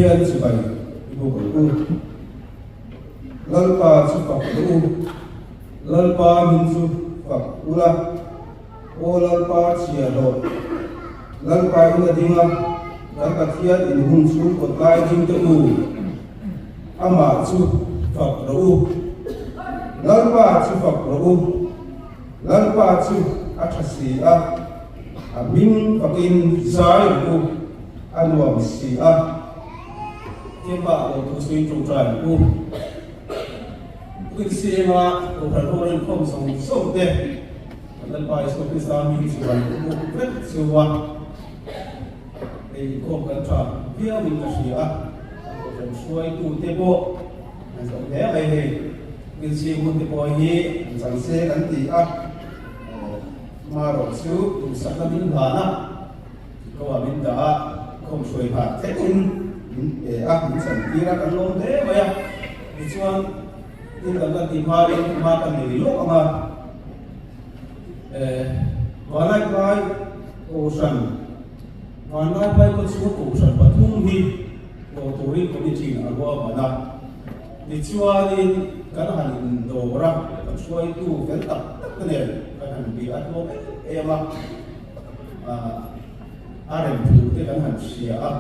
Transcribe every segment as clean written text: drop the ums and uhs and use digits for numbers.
Pathian chibai i buk ang u. Lalpa chu fak rawh u. Lalpa hming chu fak ula. Aw Lalpa chhia hlawh. Lalpa in a ding a, kan Pathian in hun chhung kawt lai ding te u. Amah chu fak rawh u. Lalpa chu fak rawh u. Lalpa chu a tha si a, a hming fakin zai rawh u, a nuam si a. Keimah lo thu sawi tawngtai ang u. Bukit Sienga Kohhran ho rinkhawm zawng zawng te kan Lalpa Isua Krista hming chuan buk vek chu a hei inkhawm kan tha viau in ka hria a, Kohhran hruaitu te pawh an zawm hle mai hei. Bukit Sieng hun te pawh hi an chang se kan ti a, marawh chu duhsakna min hlan a. Kawngah min dah a, khawm hruai nghah thlengin min pe a, min chantir a, kan lawm hle mai a. Tichuan, thil dang kan tih hmain hma kan nei lawk ang a, eh, Vanlaiphai Kohhran, Vanlaiphai khawchhung Kohhran pathum hi tlawh turin committee-in a ruahman a. Tichuanin, kan han indawr a, kan hruaitu fel tak tak te nen kan han bia a tlawm em em a. A rem thu te kan han hria a,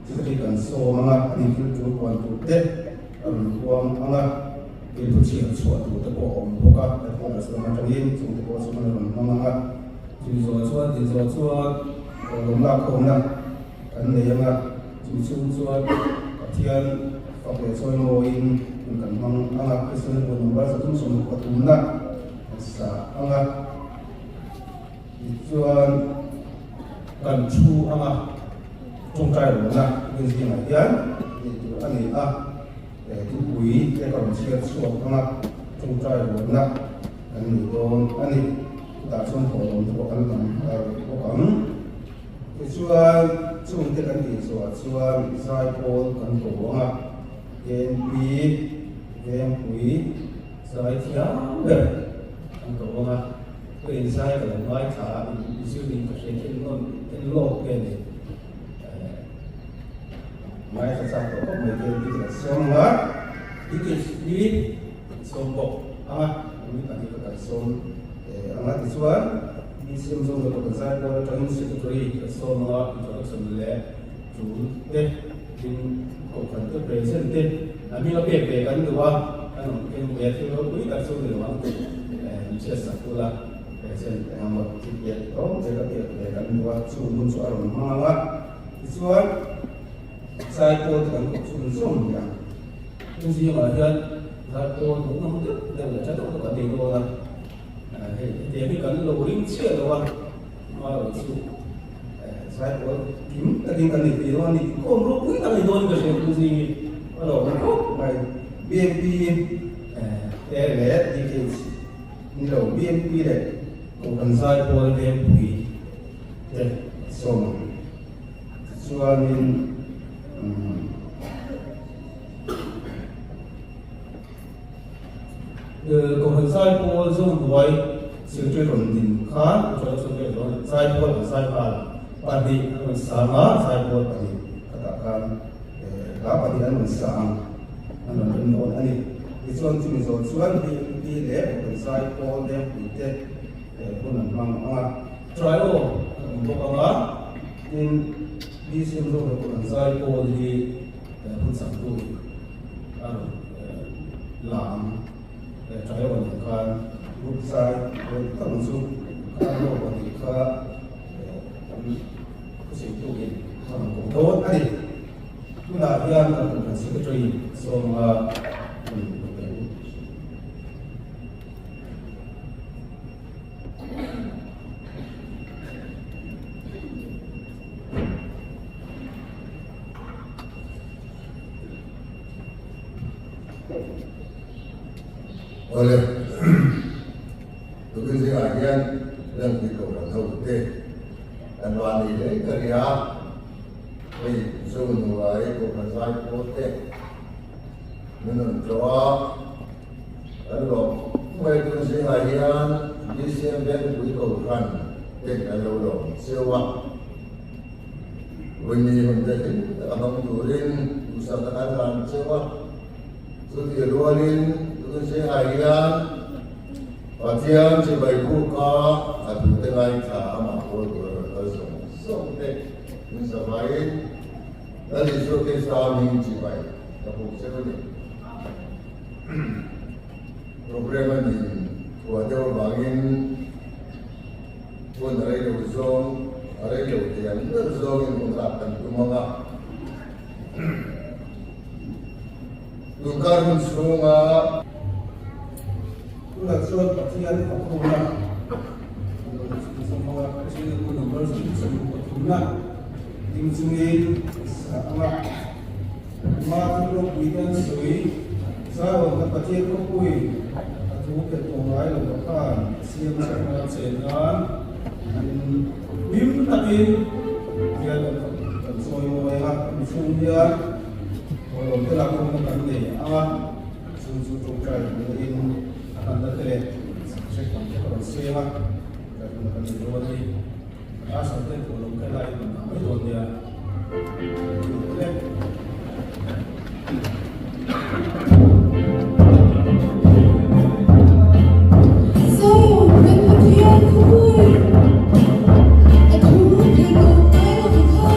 chutah kan sawm ang a, an inthil tul huan tur te a rawn huam ang a, thil thu chhiar chhuah tur te pawh a awm bawk a, kan hmuh chuan atangin chung te pawh chu an rawn hmang ang a, chu zawh chuan tih zawh chuan kawlawm lak khawmna kan nei ang a, chu chhung chuan Pathian fak leh chawi mawiin hun kan hmang ang a, Kristian huan number 333 na kan sa ang a. Tichuan, kan thu anga tawngtai rawhna min zingah hian tih tur a ni a, thupui te ka rawn chhiar chhuak anga tawngtai rawhna kan nei dawn a ni. Chutah chuan thawhlawm te pawh kan lam bawk ang. Tichuan, chungte kan tih zawhah chuan zaipawl kan ko ang a, KNP, Vengpui, Zaithiam ber kan ko ang a. Ka inzai ka lo ngaithla a, in zir in ka hria thil nawn en lawk nge ni ngaithla chak tawh khawp mai te ti ka sawm ang a, DKHP kan sawm bawk ang a, mi pahnih ka kan sawm ang a tichuan BCM zawng leh kan zai kual atangin secretary kan sawm ang a, introduction leh tul te tin kohhran te present te a hming a pek ve kan duh a, kan awm keng ve a thil ropui tak chu ni lo ang tih min hriat sak ula present eng emaw thil pek tlawm te ka pek ve kan duh a, chu hun chu a rawn hmang ang a, tichuan zaipawl te kan kawp chhun zawm leh ang. Chu zingah hian zaipawl hmuhnawm deuh deuh leh tha deuh deuh an nei dawn a, hei hetiang hi kan lo ring chiah lo a, amaherawhchu chu zaipawl kim takin kan nei thei dawn a ni, inkhawm ropui tak a ni dawnin ka hria chu zing hi a lo awm khawp mai. BMP te leh DKH ni lo BMP leh Kohhran Zaipawl Vengpui te sawm ang. Tichuanin Kohhran Zaipawl Zohnuai Secretary rawn din khan Zaipawl an zai nghal pahnih an rawn sang a, Zaipawl pahnih khatah khan Hla pahnih an rawn sa ang, an rawn rem dawn a ni. Tichuan chumi zawh chuan BMP leh Kohhran Zaipawl Lengpui te hun an hmang ang a. Trio an awm bawk ang a, tin BCM Zohnuai Kohhran Zaipawl hi hun changtu a rawn la ang. Trio nen khan group zai rawn tak ang chu kha lawk a nih kha kan thusawitu in a rawn kawh dawn a ni. Tunah hian kan Kohhran Secretary Sawma rawn pe u. Awle, tukin zingah hian Lengpui Kohhran ho te kan van nei hle ka ria, hei Zonuai Kohhran Zaipawl te min rawn tlawh a, kan lawm mai tun zingah hian BCM Lengpui Kohhran ten kan lo lawm cheu a. Vawiini hun te hlim taka hmang turin duhsakna kan hlan cheu a, chutih rualin tun zingah hian Pathian chibai buka a tute ngaithla amah pawl tur a rawn kal zawng zawng te min zavaiin Lal Isua Krista hming chibai ka buk cheu a ni. Programme a nin thuah deuh avangin hun a rei lo zawng, a rei lo thei ang ber zawngin hun lak kan tum ang a. Tunkar hun chhunga. Tunah chuan Pathian fakawmna number 23 ding chungin sa anga ma thil ropui te an sawi Zion ka Pathian khawpui a thu pe tawh ngai lo va khan siam chakna chen nan hlim takin hian kan sawi mawi a mi chhung hian thawhlawm te lakkhawmna kan nei anga Chu chu tawngtai hmuhin a hlanna te leh hre tam te ka rawn siam a, ka rinna kan nei dawn a ni. A sam te pawh lo kal a in ang mai dawn nia. Zion kan Pathian khawpui, a thu thei tawh ngai lo kha.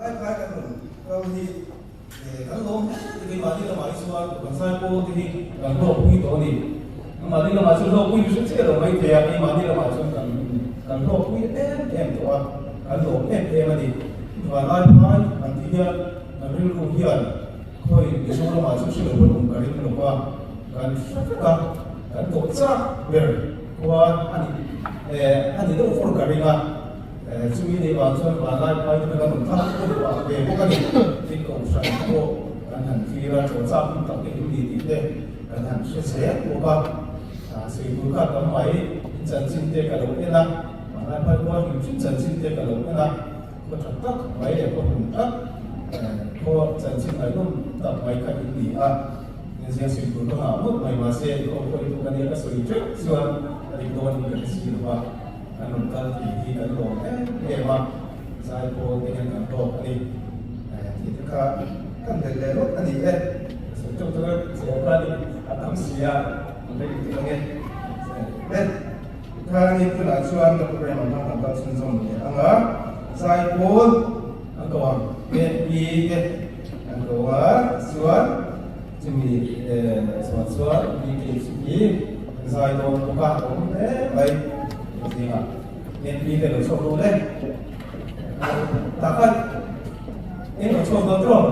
Lai phai kan rawn kal hi kan lawm hle ti keimahni lamah hi chuan kan zai pawl te hi kan hlawkpui tawh a ni. Keimahni lamah chuan hlawkpui mi hre chiah lo mai thei a, keimahni lamah chuan kan kan hlawkpui em em tawh a, kan lawm em em a ni. Vanlai phai kan tih hian kan rilru hian khawi Mizoramah chu hre lo pawn awm ka ring lo va, kan hre vek a, kan tawh chak ber khua a ni a ni deuh fur ka ring a. Chumi nei vang chuan vanlai phai te kan rawn thak pawh a ve bawk a ni. Tin kohhran pawh kan han thlir a, chaw chak hun tak te in ni tih te kan han hre zel bawk a. Sawi tur kha tam mai, in chanchin te ka lo en a, vanlai phai khua hrim hrim chanchin te ka lo en a, khaw tha tak mai leh khaw hmun tak, khaw chanchin ngaihnawm tak mai kha in ni a. Zia sawi tur ka ngah ngawt mai mahse khaw pawh i tuk a nia ka sawi teuh chuan a dik dawn in ka hre si lo va. Kan rawn kal tih hi kan lawm em em a, zai pawl te hian kan hlawk a ni tih te kha kan belh leh lawk a ni e. Sawi teuh teuh a, sawi kha ni a tam si a, an rei lutuk ange. Le, tikhan i tunah chuan ka program ang khan kan kal chhunzawm leh ang a, zai pawl an ko ang, NP te an ko ang a, tichuan chumi chuan chuan BKHP Zai dawn bawk a awm hle mai zingah NP te lo chhuak dawn e tah khan eng lo chhuak dawn tawh.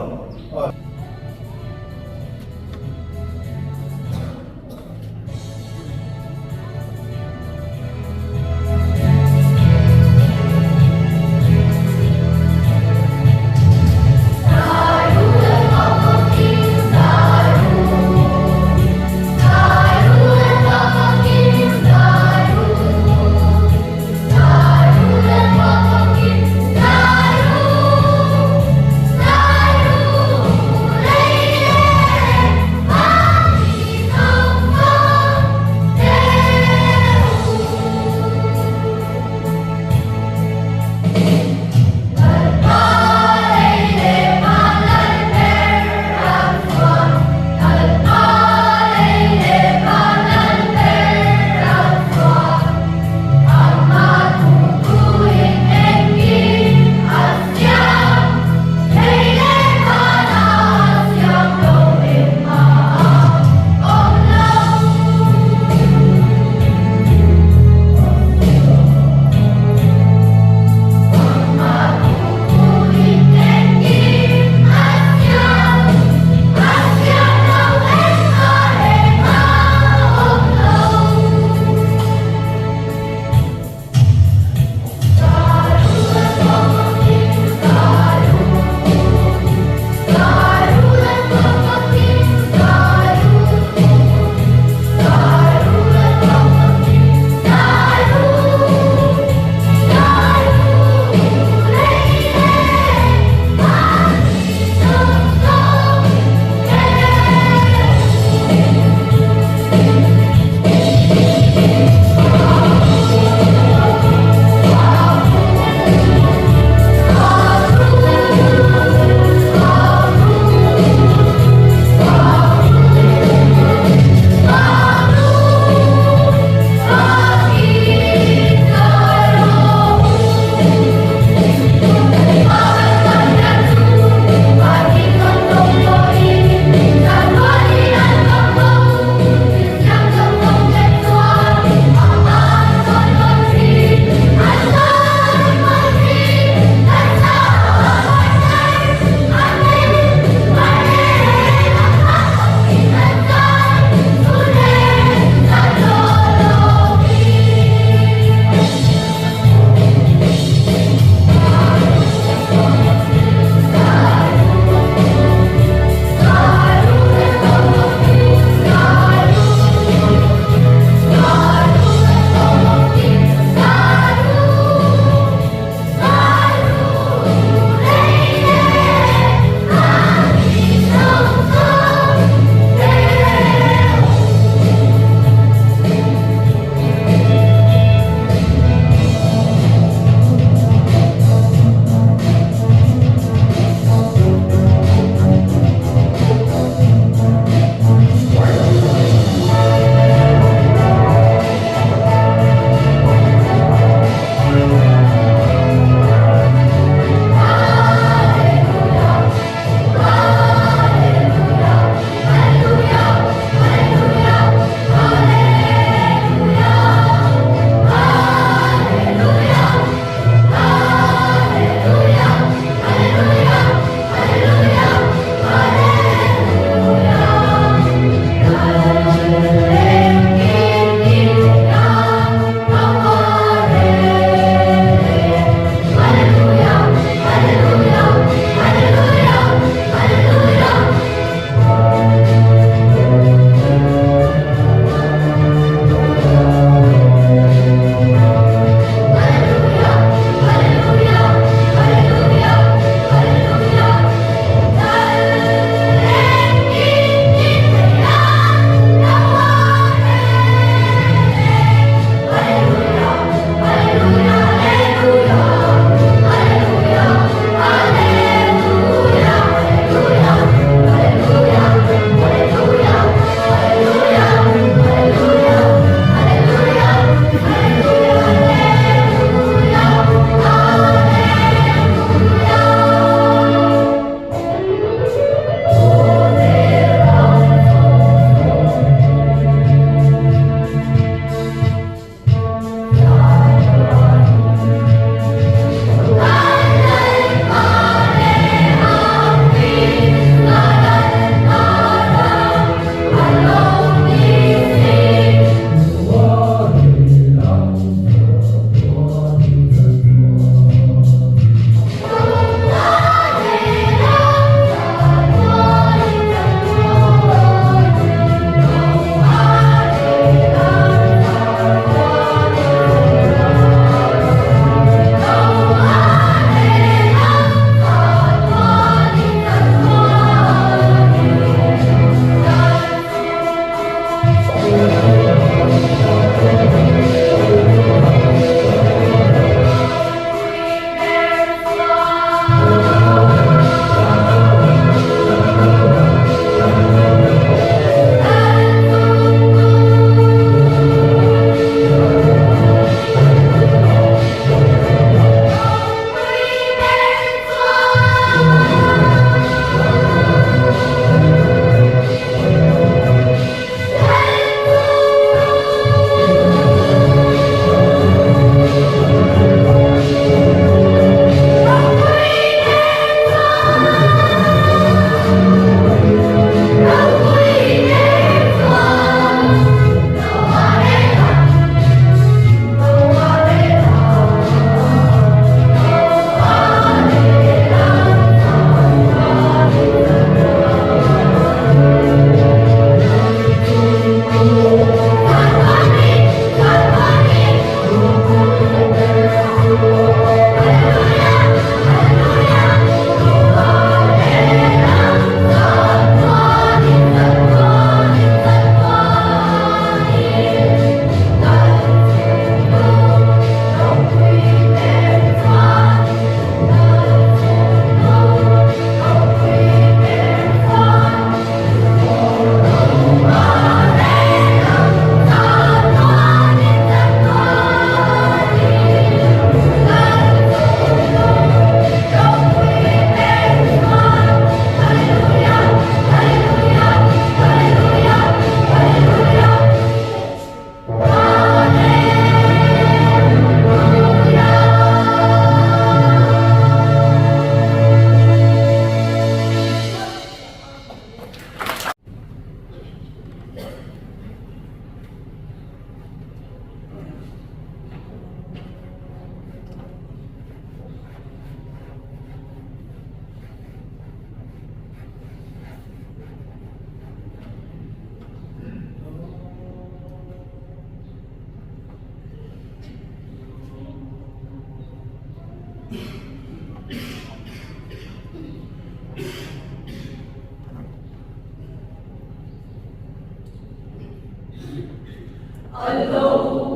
A lo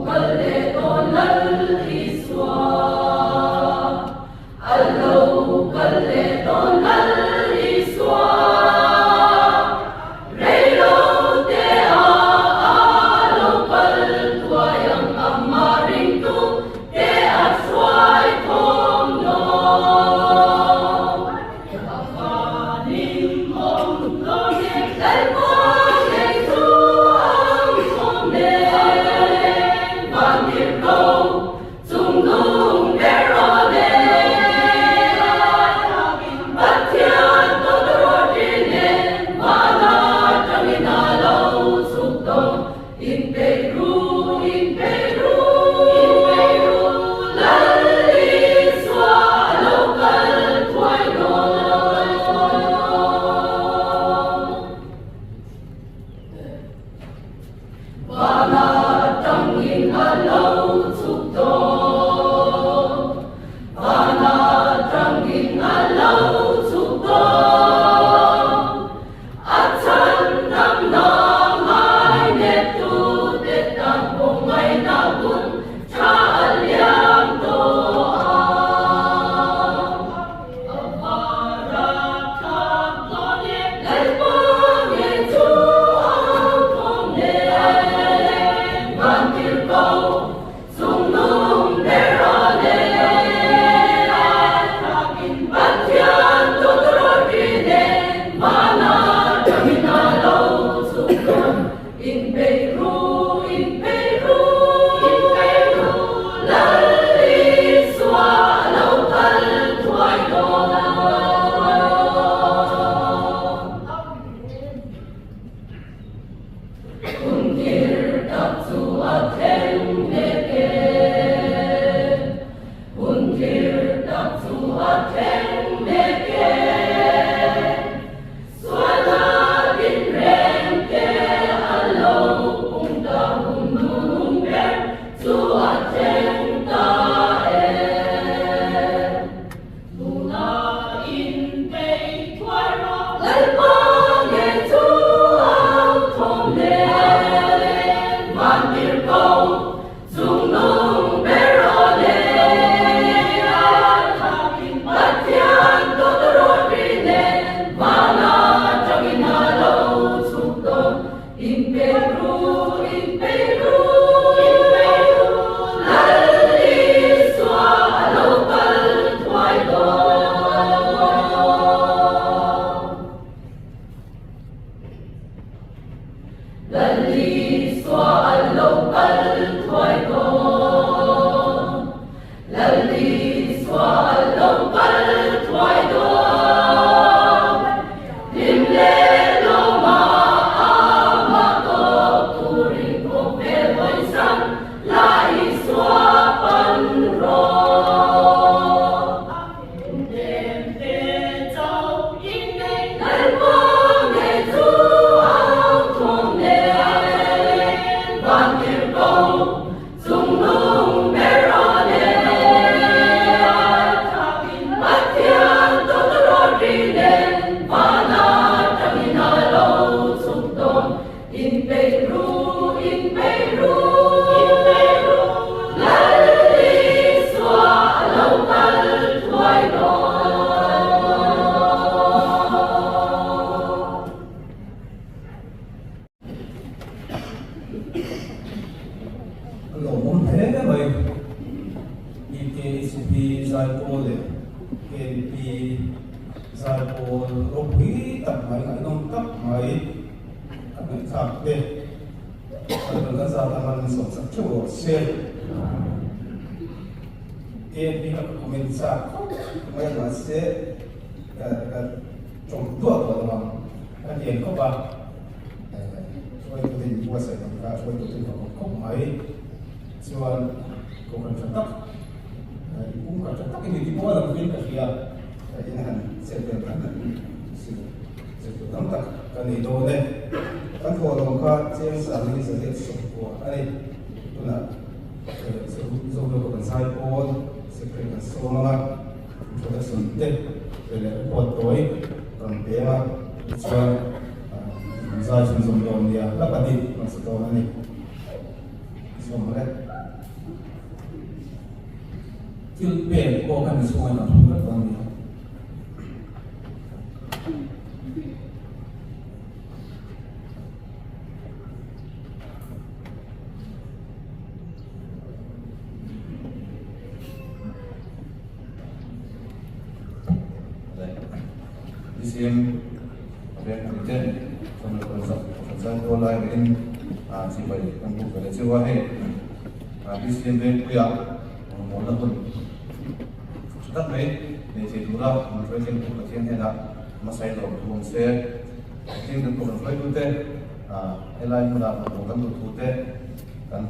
kal leh dawn Lal Isua. A lo kal leh dawn Lal Isua. Reilo te a a lo kal thuai ang amah ringtu te a hruai thawm dawn. A vanin awm dawn e. Lalpa ngei chu ang thawm nen van tir ko chung nung ber aw nen. Pathian tawtawrawt ri nen vana tangin a lo chhuk dawn. Inpeih ru, inpeih ru, inpeih ru, Lal Isua a lo kal thuai dawn. Vana tangin a lo chhuk dawn. Vana tangin a lo chhuk dawn. A chhan dam na ngai nettute tan pawh ngaihna hun tha a liam tawh ang. A vara thlak dawn e. Lalpa nge chu ang thawm nen van tir ko chung nung ber aw nen. Pathian tawtawrawt ri nen vana tangin a lo chhuk dawn. Inpeih ru, inpeih ru, inpeih ru, Lal Isua a lo kal thuai dawn. Hun thir tak chu a thleng mek e. Hun thir tak chu a thleng mek e. Sualna tinreng te a lo pung ta hun nunung ber chu a thleng ta e. Tuna inpeih thuai rawh. Lalpa nge chu ang thawm nen van tir ko chung nung ber aw nen a thakin Pathian tawtawrawt ri nen vana tangin a lo chhuk dawn. Inpeih ru, inpeih ru, inpeih ru, Lal Isua a lo kal thuai dawn. Lal Isua a lo kal thuai dawn. Lal Isua a lo kal thuai dawn. Hlim leh lawma amah tawk turin khawvel hawisan la Isua pan rawh. Lemte chauh innei Lalpa nge chu ang thawm nen van tir ko Chung nung ber a nen Pathian tawtawrawt ri nen vana tangin a lo chhuk dawn. Inpeih ru, inpeih ru, inpeih ru, Lal Isua a lo kal thuai dawn. A lawmawm hle mai. EKHP Zaipawl leh KNP Zaipawl ropui tak mai, ngaihnawm tak mai a ngaihthlak te kan rawn kan zat anga min sawm chak theuh rawh se. KNP kha ka comment chak khawp mai a mahse ka ka tawng duah duah lo ang a lian khawp a. Hruaitute in buatsaih ang kha hruaitute in fakawm khawp mai chuan kohhran tha tak in pumkhat tha tak in inti pawh a lang in ka hria in han chet vel khan han sil zirtur tam tak ka nei dawn e. Kan thawhlawm kha chiang sang in zaliat sawmkua a ni. Tunah Zohlo kan zai pawn secretary kan sawm ang a, introduction te leh report tawi kan peng a tichuan Zai chhunzawm dawn nia, hla pahnih hmasa dawn a ni. Thil pek pawh kha mi chhungah hian a phur vek dawn a ni a. BCM veng pui ten zai pawl lai in chibai kan buk ve leh chiu a hei BCM veng puia rawngbawlna hun tha tak mai nei thei tura min hruai thleng tu Pathian hnenah hmasai lawm thu awm se tin kan kohhran hruaitute helai hmuna rawngbâwl kan duh thu te kan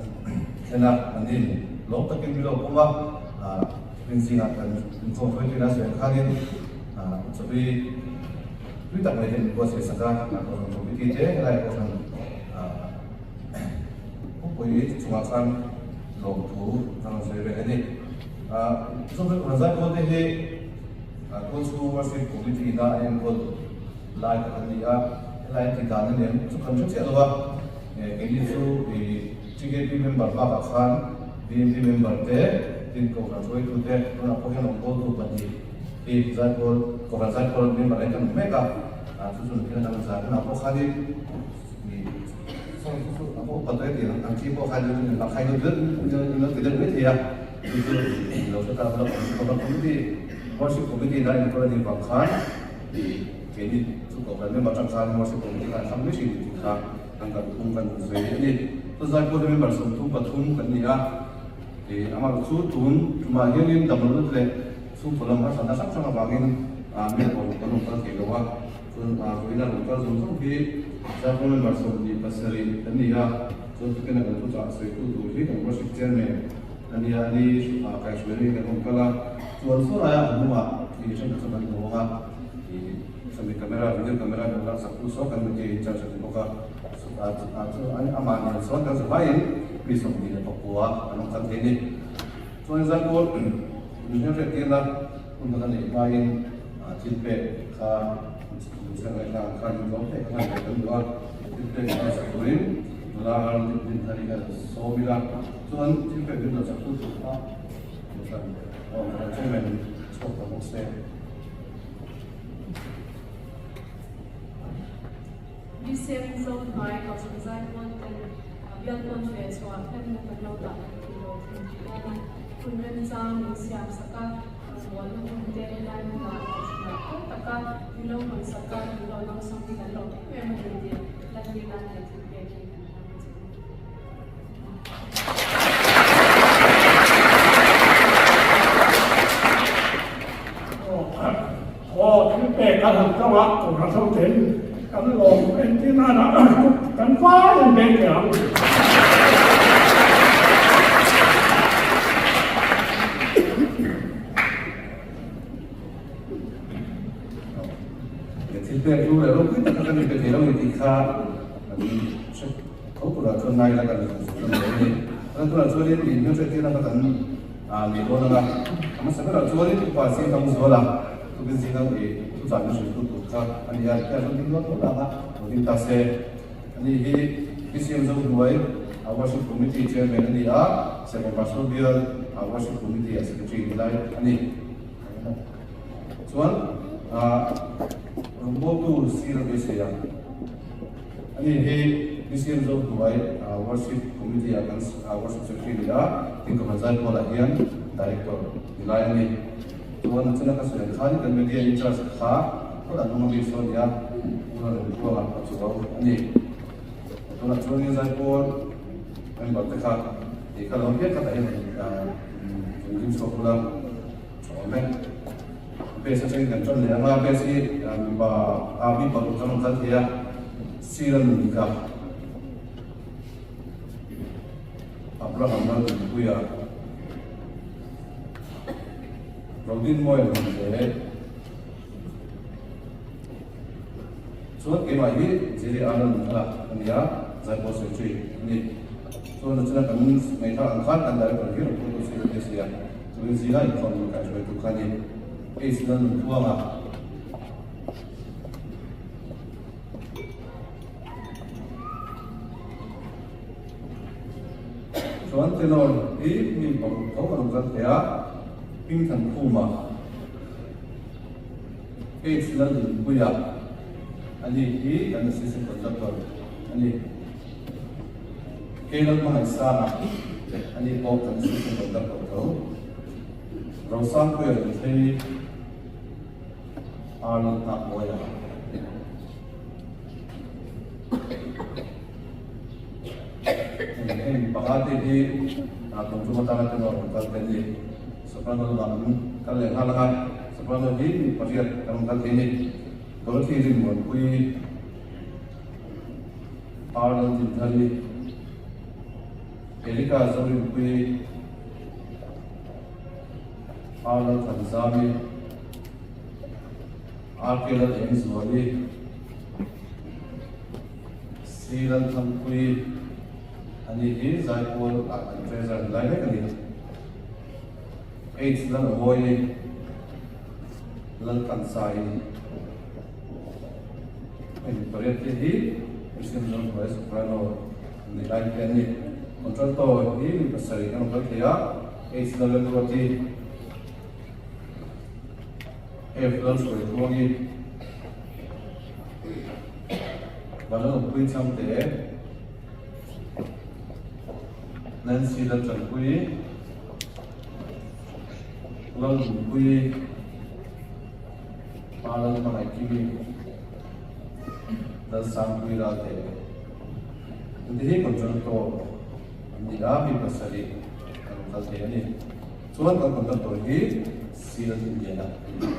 thlen a an in lawm takin min lo pawm a rin zingah kan inkhawm hruaituin a sawi ang khanin chawi tui tak mai te min buatsaih sak a kohhran committee te helai kohhran Pupui chungah khan lawmthu a rawn sawi ve a ni. Chuvang rawn zai pawlte hi Tualchhung Worship Committee ina a enkawl lai kha kan ni a, helai an tih dan a nen chu kan hre chiah lo a, keini chu TKP member bakah khan BMP member te, tin Kohhran hruaitute tunah pawh hian rawngbawltu pahnih hi zaipawl Kohhran zaipawl member an kan awm mek a, chu chu nakin atang zan hunah pawh khanin Chuan vawiin a rawn kal zawng zawng hi Zaipawl member 27 kan ni a, chuan tukin a kan thuchah sawitu tur hi kan worship chairman a nia, a ni kaihruai hi kan rawn kal a, chuan saw laia a hnungah ih thenkhat chu kan hmu ang a, ih sawmi camera video camera kan laksak tu saw kan media in charge a ni bawk a, chuan amah nen sawn kan zavaiin mi 29 an rawn kal thei a ni. Chuan Zaipawl min hmelhriat tirna hun kha ka neih hmain thil pek kha chhiat khan min tlawm hle kha hman kan duh a, thil pek kha sak turin nula din thar hi kan sawm ila, chuan thil pek min rawn sak tu tur kha kohhran kohhran chairman chhuak ta bawk se. Bcm Zohnuai Kohhran Zaipawn ten bial pawn ve chhuah hnem kan lo dah leh tih lo thlen tih dawn a, hun remchang min siam sak a, rawngbawlna hun te helai hmunah kohhranah kawng taka min lo hawn sak a, min lo dawngsawng hi kan lo em em a ni tih lantir nan leh thil pek hi kan hmang a che u. Aw, thil pek a han kau a, kohhran ho ten kan lawm entir nana kan vai an beng teh ang. Thil pek chu leh ropui tak kha kan inpe thei lo ni tih kha kan hre tho turah chuan ngai ila kan inhmu a ni. Tunah chuanin inhmelhriattirna kha kan Ni dawn anga a hmasa berah chuanin upa si tam zual a, tukin zing ang i thuchah min hrilhtu tur kha a ni a, rikhian rawn ding dawn dawn anga lo ding ta se. Ani hi BCM Zohnuai Worship Committee Chairman a ni a, Serkawn Pastor Bial Worship Committee ah Secretary ni lai a ni. Chuan rawngbawltu sir a beisei a. Ani hi BCM Zohnuai Worship Committee ah kan Worship Secretary ni a, tin Kohhran Zaipawl ah hian Director ni lai a ni. Chuan a chuna ka sawi ang khan kan Media in charge kha phawt an awm a bik sawn nia, Pu Lalremtluanga a chuau a ni. Tunah chuanin Zaipawl member te kha tih kha lo hian khatah hian rawn ding chhuak bula tha awm e. Base atangin kan tan leh ang a, base hi mipa a mi paruk kan rawn kal thei a, sir a nun dik a, Abraham Lalrinpuia, Rodinmawia Hlawmte, chuan keimah hi Jerry Arnold Nuthala a ni a, Zaipawl Secretary a ni. Chuan nachina kan ngaihthlak ang khan kan director hi rawn pawltu si a ni a. Tuin zinga inkhawm tur kaihhruaitu kha a ni. Ace Lalnuntluanga. Chuan tenor hi mi paruk tho a rawn kal thei a. P. Hmingthankhuma, H Laldinpuia a ni hi kan assistant conductor a ni. K Lalhmangaihsana a ni pawh kan assistant conductor tho. Rosangpuia Lunthei, R Lalhnakmawia. Heng panga te hi tum tum atanga tenor an kal te a ni. Soprano lamah an kal leh nghal ang a, soprano hi mi pariat kan rawn kal thei a ni. Dorothy Rinmuanpui, R Laldinthari, Erika Zorinpui, R Lalthanzami, RK Lalengzuali, C Lalthangpuii a ni hi Zaipawl ah kan treasurer ni lai mek a ni. H Lalawii, Laltlansai heng pariat te hi Christian Mizoram Hruai Soprano an ni lai te an ni. Contralto hi mi pasarih kan awm kal thei a, H Lalremruati, F Lalhruai Tluangi, Vanlalawmpui Changte, Nancy Laltanpui, Lalnunpui, Pa Lalhmangaihkimi, Lalsangpui Ralte. Hengte hi contractor an ni a, mi pasarih kan awm kal thei a ni. Chuan kan contractor hi Seal Indiana a ni.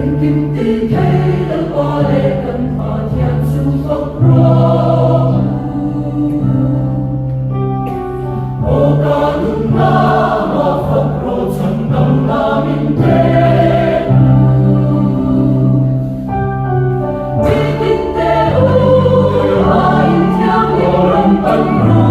Engkim ti thei Lalpa leh kan Pathian chu fak rawh u. Aw ka nunna ma fak rawh chhandamna min pe u. Mi tin te u aiin thianghlim rawn pan ru.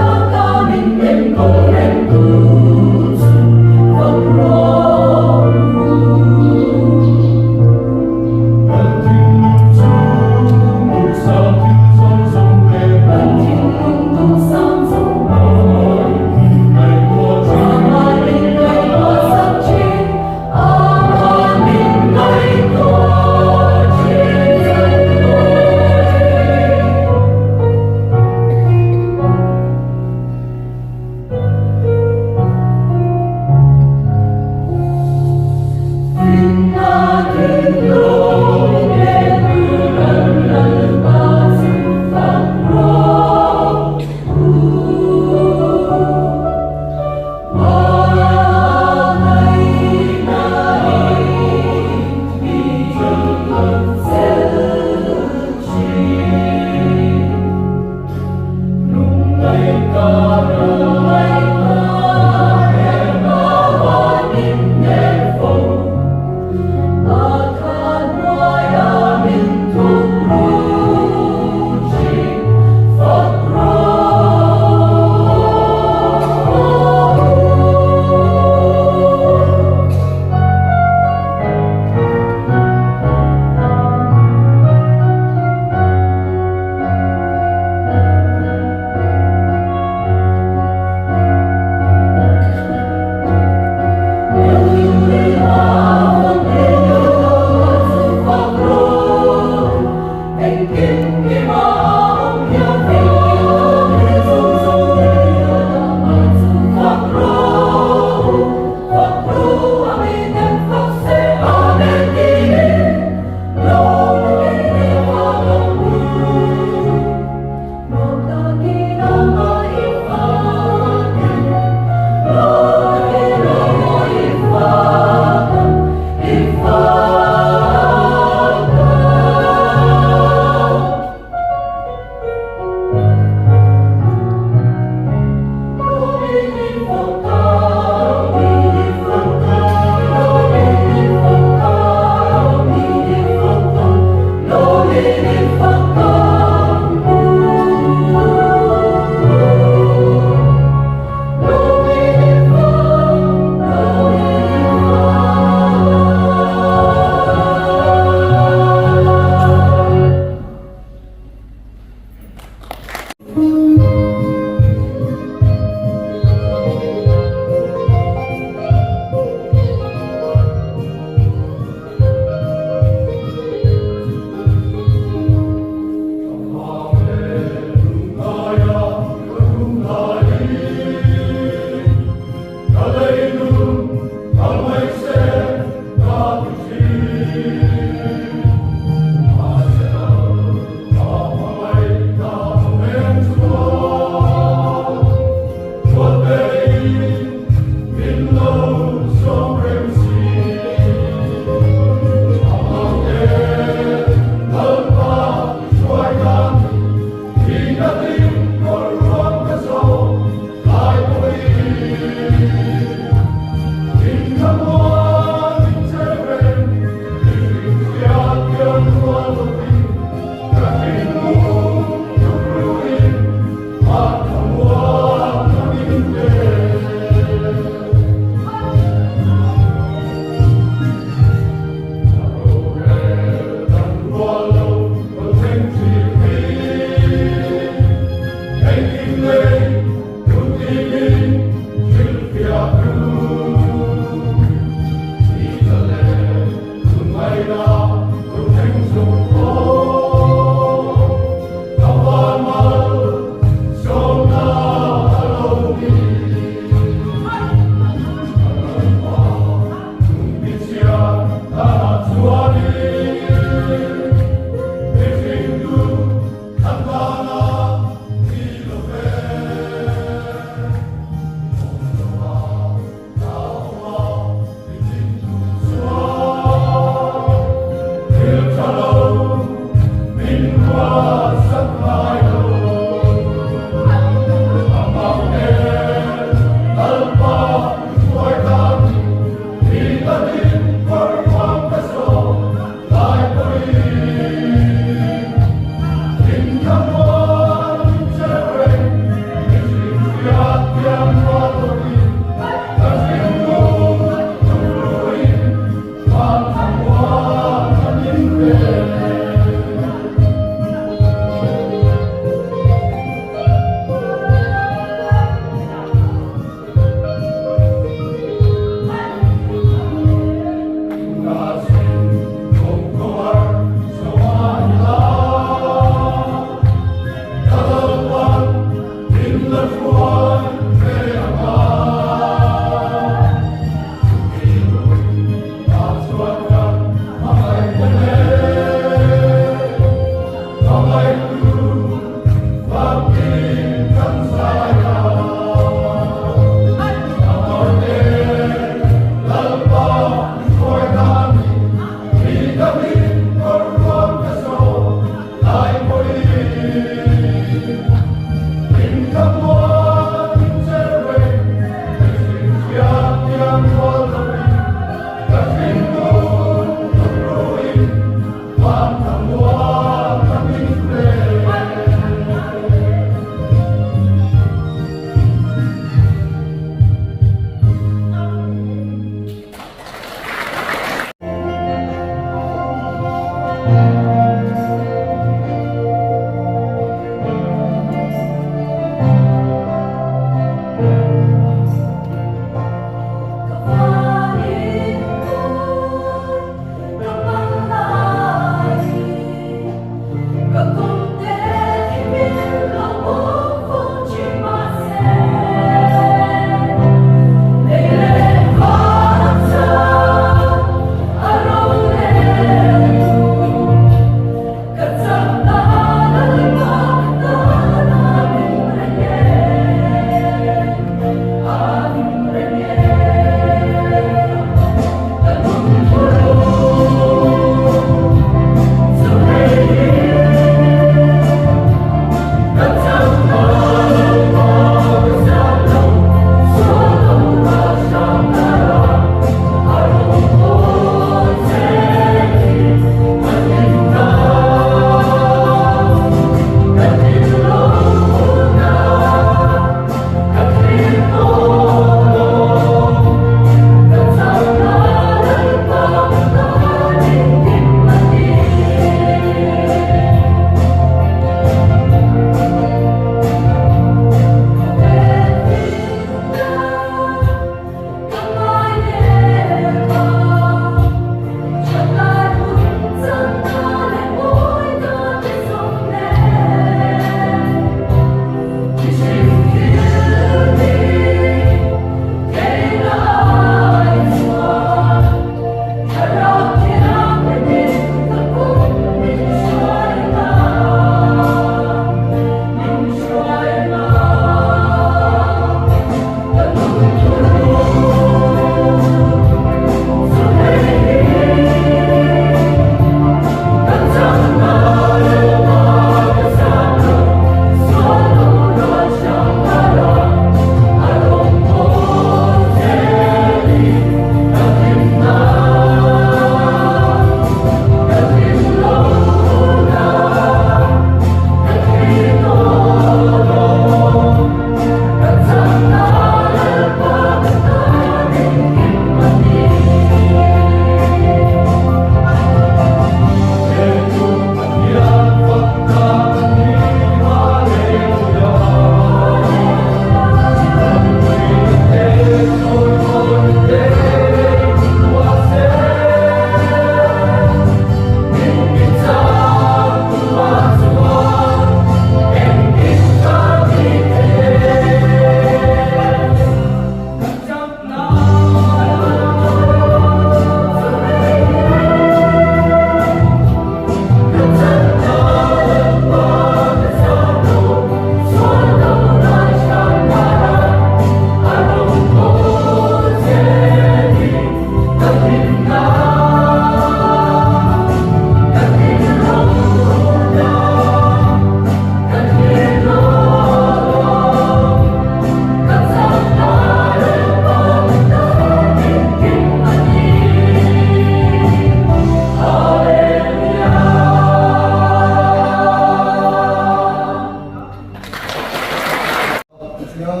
Pathian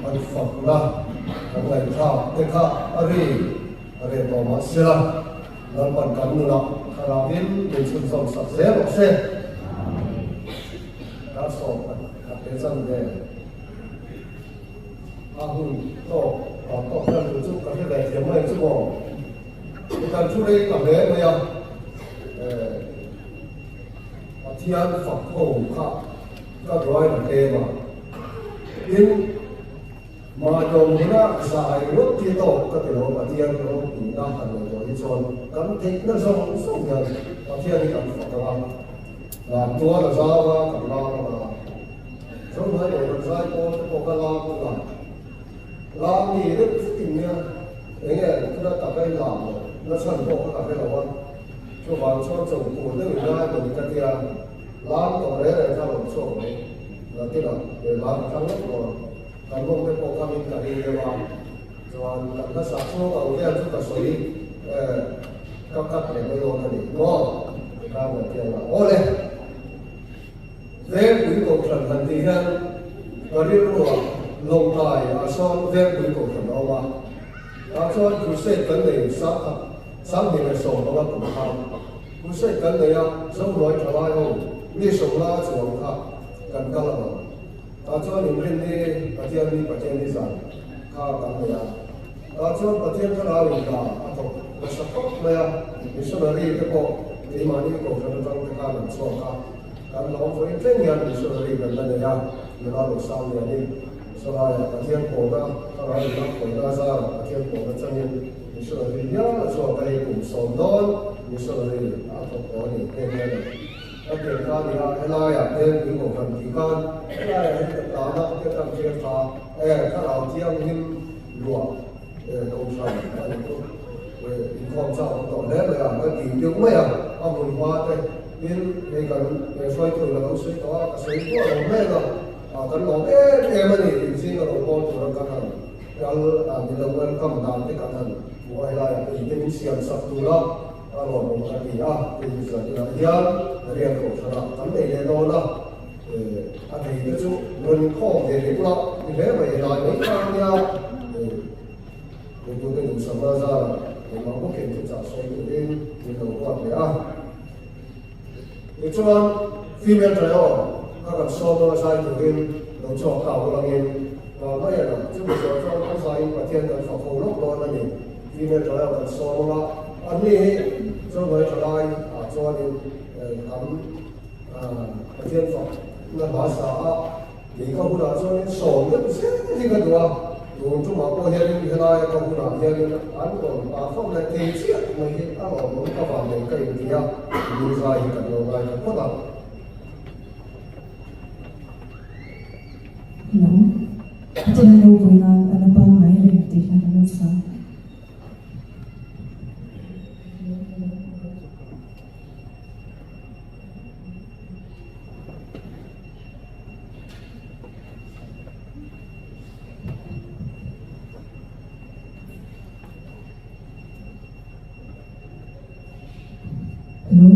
an fakna kan ngaihthlak te kha a ri a reh tawh mah sela, Lalpan kan nunah thlarauin min chhunzawm sak zel rawh se. Dar sawm khat leh chan ve a hun tawk vang tawk hian chu chu ka hre ve thiam mai chu maw. Kan thu rei ta hle mai a, Pathian fak ho kha Ka duai na tlem a, tin, mahni huna zai rawt hi tawk ka ti lo, Pathian ropuina han nei tawh hi chuan kan theihna zawng zawng hian Pathian hi kan fak ang a, lam tual a zau a, kan lam ang a. na chhan pawh kha ka hre lo a, chuvang chuan chawhpur deuh in lai mawni ka tia, lam tawh reng reng kha rawn chhuak mai, nakinah lehlam ka thlang lawk dawn, kan mawng te pawh kha min ka ring deuh a, chuan kan hmasa chhung ang vel chu ka sawi ka cut leh mai dawn a ni maw? Tikhan kan ti ang a, awle! Vengpui Kohhran han tih hian ka rilruah Lawngtlai ah sawn Vengpui Kohhran a awm a, tah chuan Crusade kan nei sangkhat 2015 kum khan Crusade kan nei a, Zohnuai thalai ho mi sawmla chuang kha kan kal ang. Tah chuan inrinni Pathian ni Pathian ni zan kha kan nei a, tah chuan Pathian thlarau in hna a thawk nasa khawp mai a, missionary te pawh keimahni kohhran atang te khan an chhuak a, kan lawm vawiin thleng hian missionary kan la nei a, nula lo sang lian in sawlaiah Pathian pawhna thlarau in a khawihna a zarah Pathian pawhna changin missionary hial a chhuak a, hei kum sawm dawn missionary a thawk tawh a ni nghe nghe a ni. Ka pian kha a ni a, helaiah te pui kohhran tih khan helaiah hian ka tan a, ka tan tir kha e thlarau thianghlim luah e kohhran a ni chu e inkhawm chak awm tawh hle mai a, ka ti deuh mai a, a hmun hma te tin hei kan he hruaitu in a lo sawi tawh a, ka sawi duah lo mek a, ah kan lawm em em a ni inzing a lo pawl tura kan han kal a ni lo welcome dan te kan han hmuh a helaiah te in te min siam sak tur a. A lawmawm ka ti a, hei zanah hian riak kohhranah kan nei leh dawn a, a thei te chu rawn inkhawm ve rih ula ni hle mai helai mai kha a nia, hruaitute duhsakna zarah engmah bawkin thuchah sawi turin min lo ruat leh a. Tichuan female trio kha kan sawm a zai turin lo chhuak ta ulangin mai a lang, chumi zawh chuan kan zaiin Pathian kan fak ho lawk dawn a ni. Female trio kan sawm anga anni hi Zohnuai thalai ah chuanin kan Pathian fak na hla sa a, kei ka hunah chuanin sawm deuh zel hi ka duh a, tun tumah pawh hianin helaia ka hunah hianin an rawn perform leh thei chiah mai hi a lawmawm ka van nei ka inti a, mi zai hi kan lo ngaithla phawt a. Hello. Pathian ropui nan a la pangngai reng tih hla kan lo sa. Hello.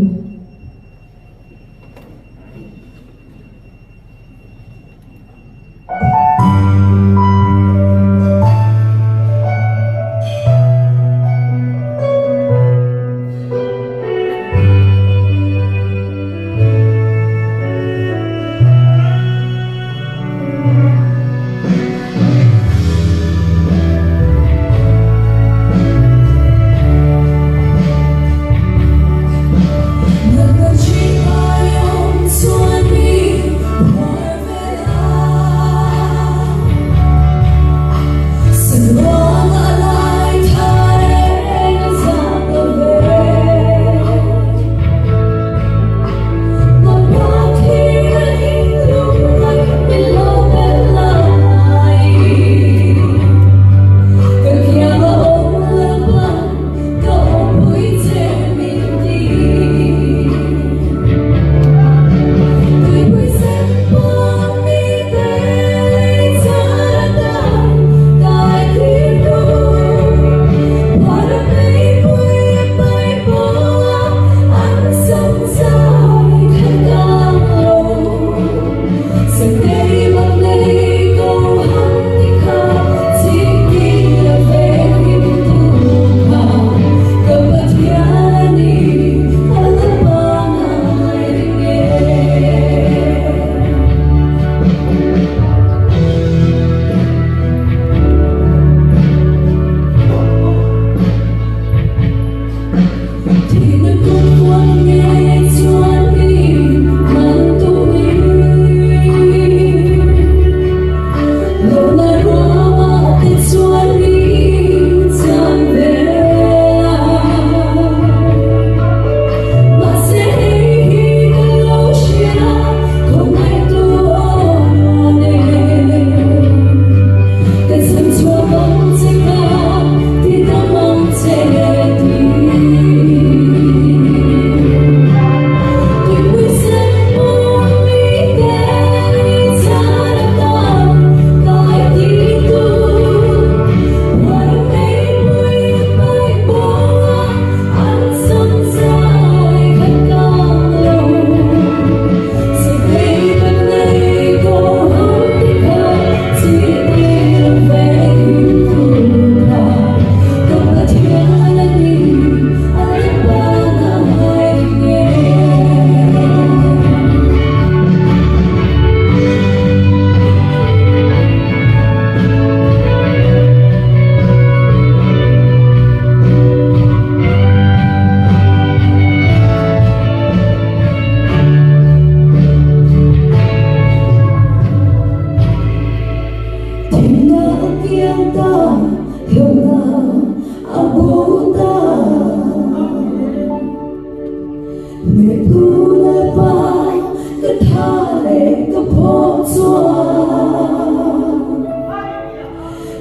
leh ka phaw chuan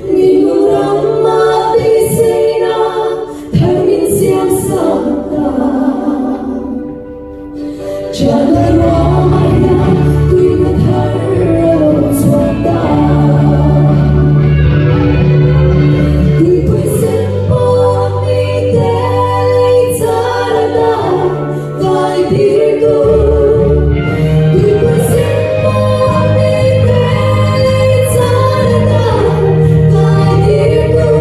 Ninu rama beiseina thar min siam sak ta. Chana ruama hian tuina thar a lo chhuak ta. Tuipui sen pawh mite lei char a dan kai tir tu. Tuipui sen pawh mite lei char a dan kai tir tu.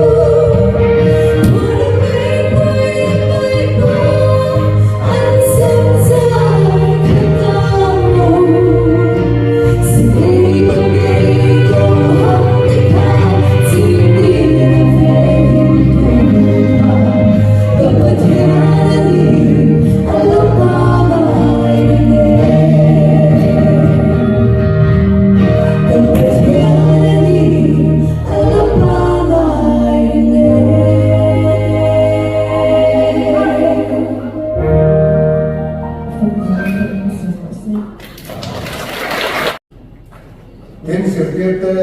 Thawra meipui a pai pawh an sam zar kha tang lo. Silei pangei kawng hang te kha chimtin a veng him tawh kha. Ka Pathian a ni a lo pa ngai reng e. Ka Pathian a ni a lo pa ngai reng e. Tin, zirtirte,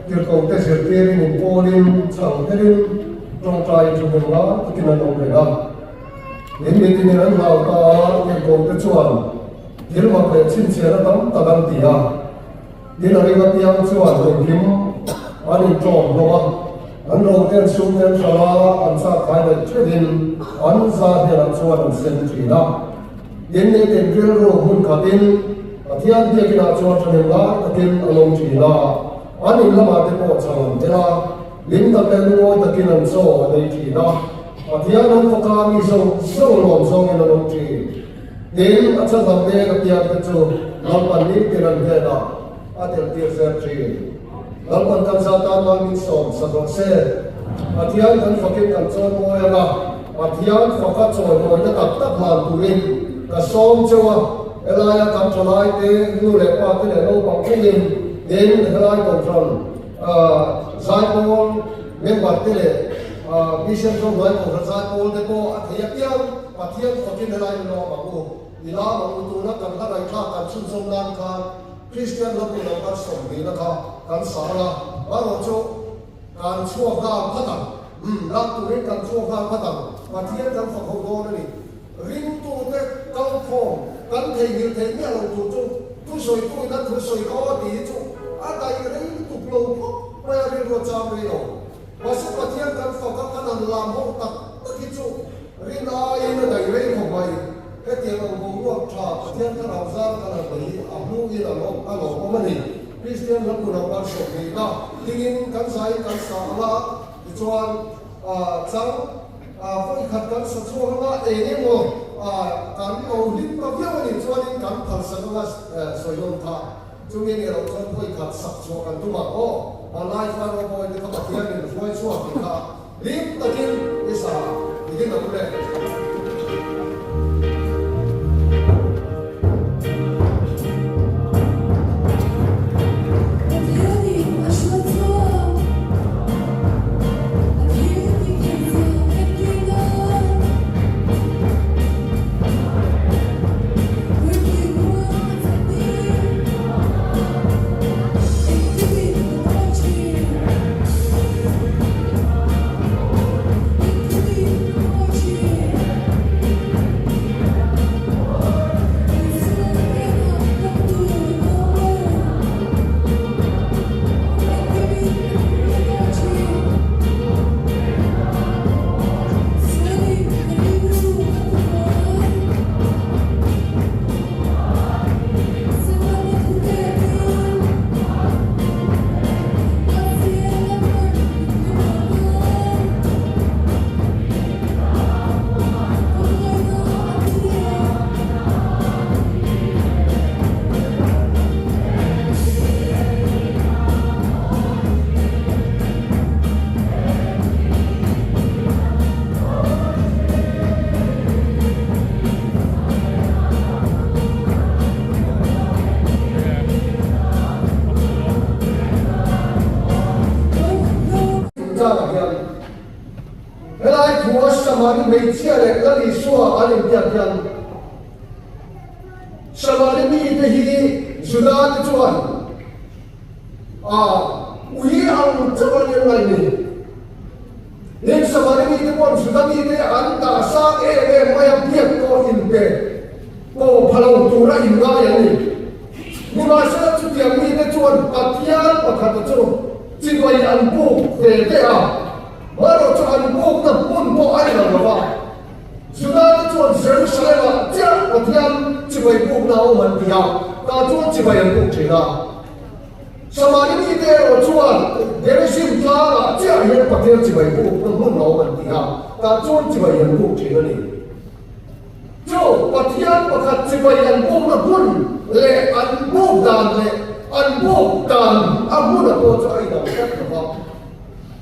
tirhkohte zirtirin inpawlin, chhang telin, tawngtai thuhmun lai takin an awm reng a. Tin, mitinin an hlau ta a, tirhkohte chuan thil mak leh chhinchhiahna tam tak an ti a. Tin, a ring apiang chuan engkim an inṭawm hlawm a, an rote an sum te an hralh a, an chak khai leh ṭhelhin an za hnenah chuan an sem ṭhin a. Tin, nitin rilru hmun khatin Pathian biakinah chuan ṭhahnem lai takin a lawm ṭhin a, an in lamah te pawh chhang an tel a, hlim tak leh lungawi takin an chaw an ei ṭhin a, Pathian an faka mi zawng zawng lawm zawngin an awm ṭhin. Tin, a chhandam mek apiang te chu Lalpan nitin an hnenah a teltir zel ṭhin. Lalpan kan za tan mal min sawm sak rawh se. Pathian kan fakin kan chawimawi ang a, Pathian faka chawimawina tak tak hlan turin ka sawm cheu a, helaia kan thalai te, nu leh pa te leh naupang thlengin tin helai kohhran zaipawl member te leh Mission Zohnuai kohhran zaipawl te pawh a thei apiang Pathian fakin helai in lawm ang u. I lam ang u tuna kan hla ngaihthlak kan chhunzawm nan khan Kristian lam u lo kan sawmhnihna kha kan sang a, marawh chu kan chhuak nghal phat ang. Umm, lam turin kan chhuak nghal phat ang. Pathian kan fak ho dawn a ni. Ringtute kalkhawm kan theihnghilh theih miah lo tur chu thusawitu in a thusawi kha aw tih hi chu a daih rei lutuk lo khawp mai a, rilru a cham rei lo. Mahse Pathian kan fak a, kan han lam ho tak tak hi chu rin aiin a daih rei khawp mai. Hetiang ang boruak tha Pathian thlarau zar kan han nei hi a hnuhin a lawm a lawmawm a ni. Kristian lam unau kan sawm nihna dingin kan zaiin kan sa ang a, tichuan chang vawi khat kan sa chhuak ang a, eng emaw kan lo hlim ta viau a nih chuanin kan phalsak ang a sawi lawm kha. Chumi nih loh chuan vawi khat sak chhuah kan tum ang aw. Hmanlai chuan aw bawi te kha Pathianin hruai chhuak tih kha Hlim takin i sa i ding ang le. Pathianin a hruai chhuak a thil ti thei zia entir nan Puitling ruang a chhan tir engkimin a tawi thin. Chungchangah hian helai thua Samari hmeichhia leh Lal Isua an inbiak hian Samari mite hi Juda te chuan a ui ang chauh an en ngai ni. Tin, Samari mite paw'n Juda mite an dah sang em em mai a, biak pawh inpe pawh pha lo tura inngai an ni. Nimahsela chutiang mite chuan Pathian pakhata chu chibai an buk ve ve a, marawh chu an bukna hmun pawh a ni lo lo va. Juda-te chuan Jerusalem-ah chiah Pathian chibai bukna a awm an ti a, tah chuan chibai an buk thin a. Samari mite erawh chuan Gerizim tlangah chiah hian Pathian chibai bukna hmun a awm an ti a, tah chuan chibai an buk thin a ni. Chu Pathian pakhat chibai an bukna hmun leh an buk dan leh an buk dan a hmuna pawh chu a inang tlat lo va.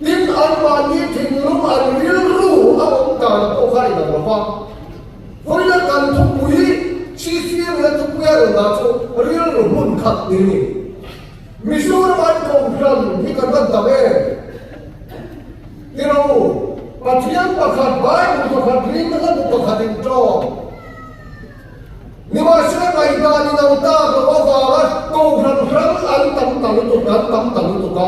Tin, anmahni thinlung an rilru a awm dan pawh kha a inang lo va. Vawiina kan thupui CCM leh thupui a rawn dah chu rilru hmun khat ni ni. Mizoram an kohhran hi kan rawn tam em? Ti rawh u, Pathian pakhat, Bible pakhat, ring hla bu pakhat in tawng. Nimahsela ngaihdan in ang tak loh avanga kohhran hrang an tam ta lutuk, an tam ta lutuk a.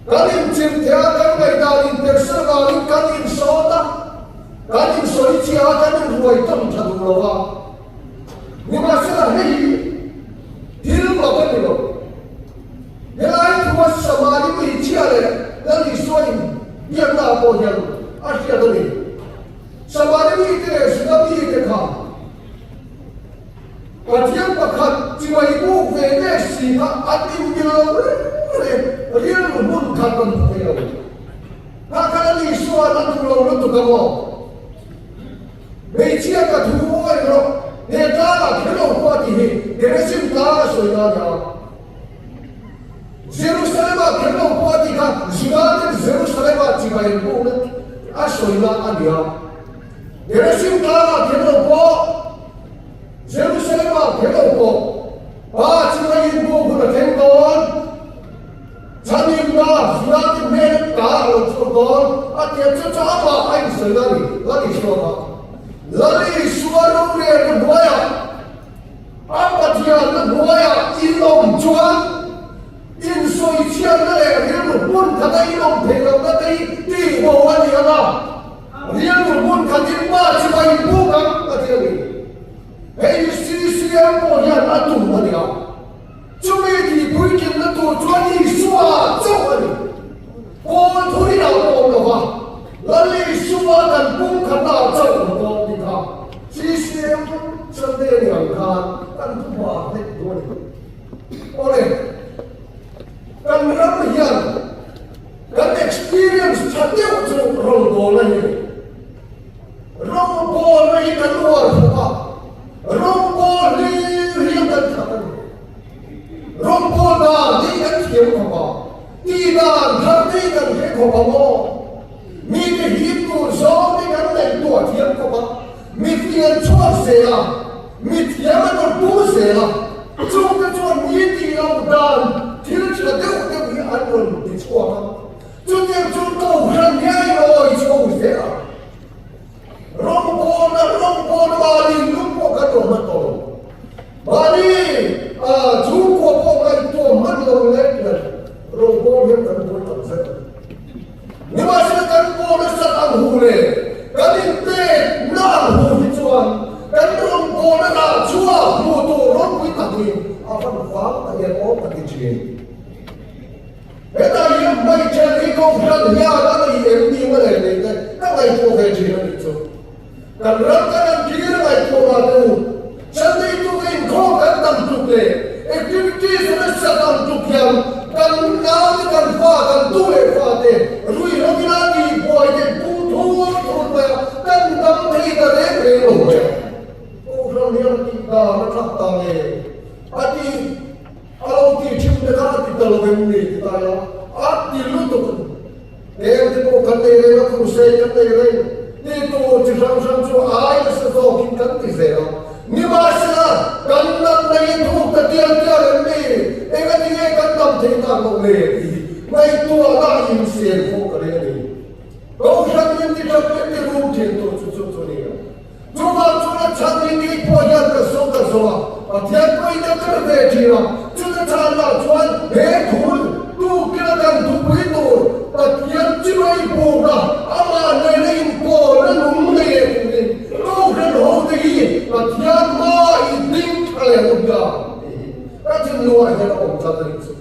Kan inchirh thei a, kan ngaihdan inperhsel vangin kan insawt a, kan insawi chiah a, kan inruai tam tha duh lo va. Nimahsela hei hi thil mak a ni lo. Helai thua Samari hmeichhia leh Lal Isua inbiakna ah pawh hian a hriat a ni. Samari mite leh Juda mite kha Pathian pakhat chibai buk ve ve si kha an inmil lo reng reng, rilru hmun khat an hmu thei lo. Kha khan a ni suan a duh lo lutuk a maw? Hmeichhia ka thu awih rawh, he tlangah kher lo pawh a ti hi Gerizim tlang a sawi na a nia. Jerusalem-ah kher lo pawh a ti kha Juda-ten Jerusalem-ah chibai an bukna a sawina a ni a. Gerizim tlangah kher lo pawh, Jerusalem-ah kher lo pawh Pa chibai in buk hun a thleng dawn. Chhanimna Juda-te hmel ta a lo chhuak dawn a ti a, chu chu amah a insawina a ni, Lal Isua kha. Lal Isua rorelna hnuaiah A Pathianna hnuaiah in awm chuan insawichhiatna leh rilru hmun khata in awm theih lohna te hi tihbo a ni ang a, rilru hmun khatin pa chu a inbuk ang a ti a ni. Hei hi CCM pawh hian a tum a ni a, chumi tihpuitlinna tur chuan Isua chauh a ni. Kawl thurin a awm lo va, Lal Isua kan pumkhatna ah chauh awm dawn tih kha CCM Sunday a ni ang khan kan thu hma hlek duh a ni. Awle, kan ram hian kan experience tha deuh chu rawngbawlna hi a ni. Rawngbawlna hi kan uar khawp a, rawngbawl hlir hian kan khat a ni. Rawngbawl dan hi kan thiam khawp a. Ti dan thar te kan hre khawp ang aw. Mite hip tur zawng te kan ngaihtuah thiam khawp a, mi fian chhuak zel a, mi thiam an rawn pu zel a, chungte chuan mi tih loh dan thil tha deuh deuh hi an rawn ti chhuak a, chutiang chu kohhran hi a inawi chho zel a. Rawngbawlna rawngbawlna mahni lung pawh kan rawn hman tawh lo. Mahni chhungkua pawh ngaihtuah hman lo leh hian rawngbâwl hian kan buai tak zet a ni. Nimahsela kan bawl nasat ang hu leh kan inpekna ang hu hi chuan kan rawngbâwlna rah chhuak hmuh tur ropui tak hi a van vang ta hian awm ka ti thin. Hetah hian hmeichhe hi kohhran hian a nei em ni maw le tih te ka ngaihtuah ve thin a nih chu. Kan ram kan an kir ngaihtuah mah teh u, Sunday tuk a inkhawm kan tam tuk leh activities a nasa tam tuk hian kan nau te kan fa kan tu leh fa te ruihhlo ila tihbuai te pung thur thur mai a, kan dam thei ta reng reng lo mai a. Kohhran hian a tih dan a thlak ta nge a ti a lo tih thin te kha a ti ta lo em ni ti ta ila a ti lutuk a ni. Heng te pawh kan nei reng a, crusade kan nei reng ti tur chi hrang hrang chu ai nasa zawkin kan ti zel a. Nimahsela, kan natna hi thuk ta tial tial em ni? Engati nge kan dam thei tak loh le? tih hi ngaihtuahna a insel khawh ka reng a ni. Kohhran min ti that min ti rum thin tur chu chu chu a ni a. Chuvang chuan a chhan hi kei pawh hian ka zawng ka zawng a. Pathian pawhin a kal ve thin a, chuta chhanah chuan he thu tukina kan thupui tur Pathian chibai buk a, amah nena inpawlna nung nei leh turin Kohhran hote hi Pathian hmaa i ding tha leh ang u bia tih hi ka thinlungah hian a awm tlat a nih chu.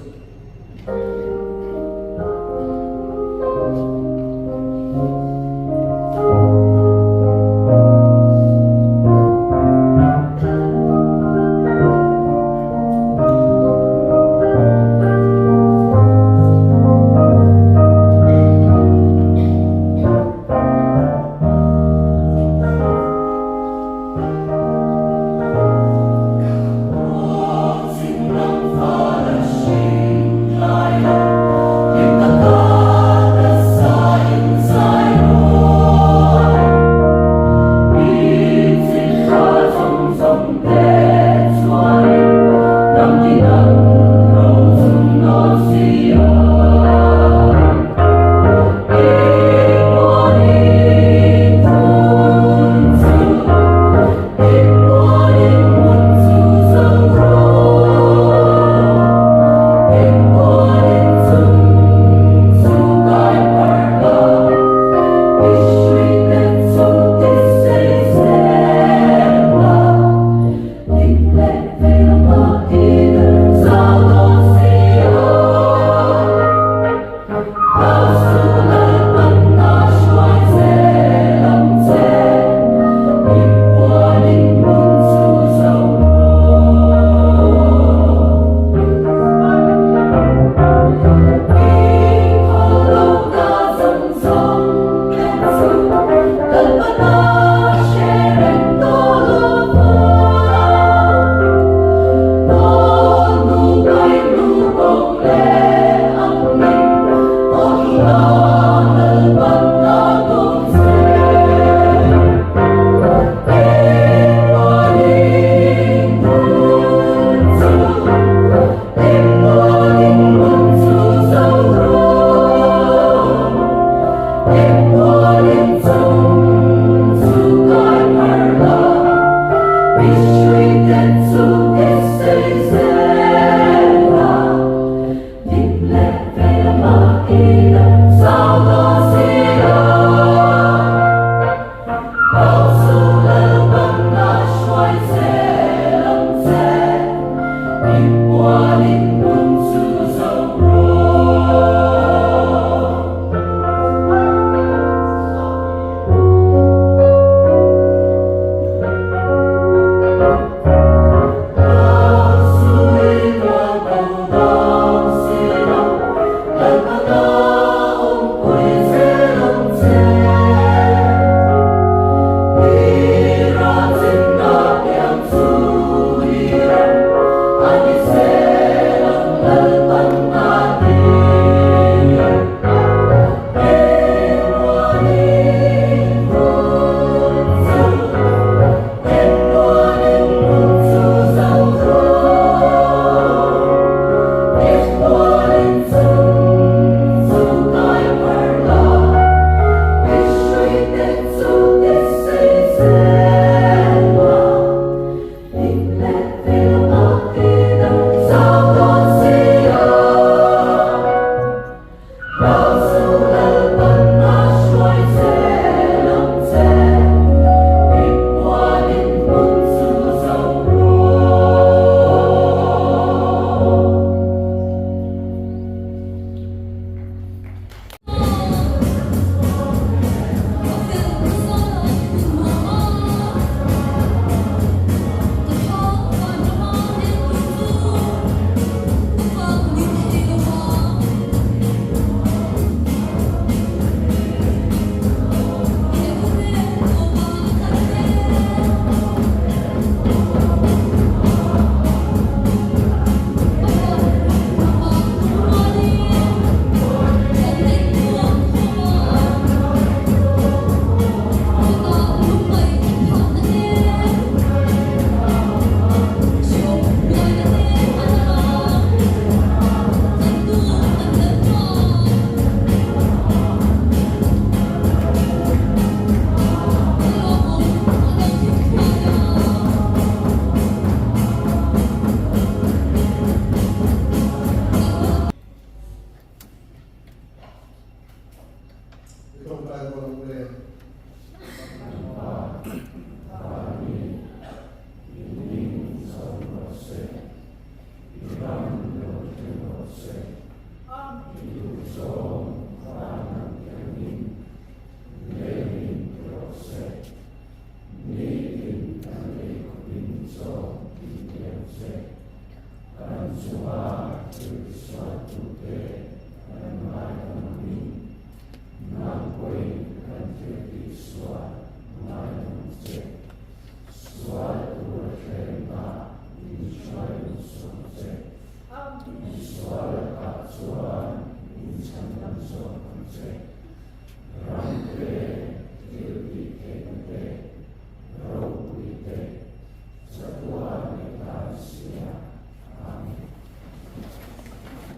Isua lakah chuan min chhandam zawk ang che.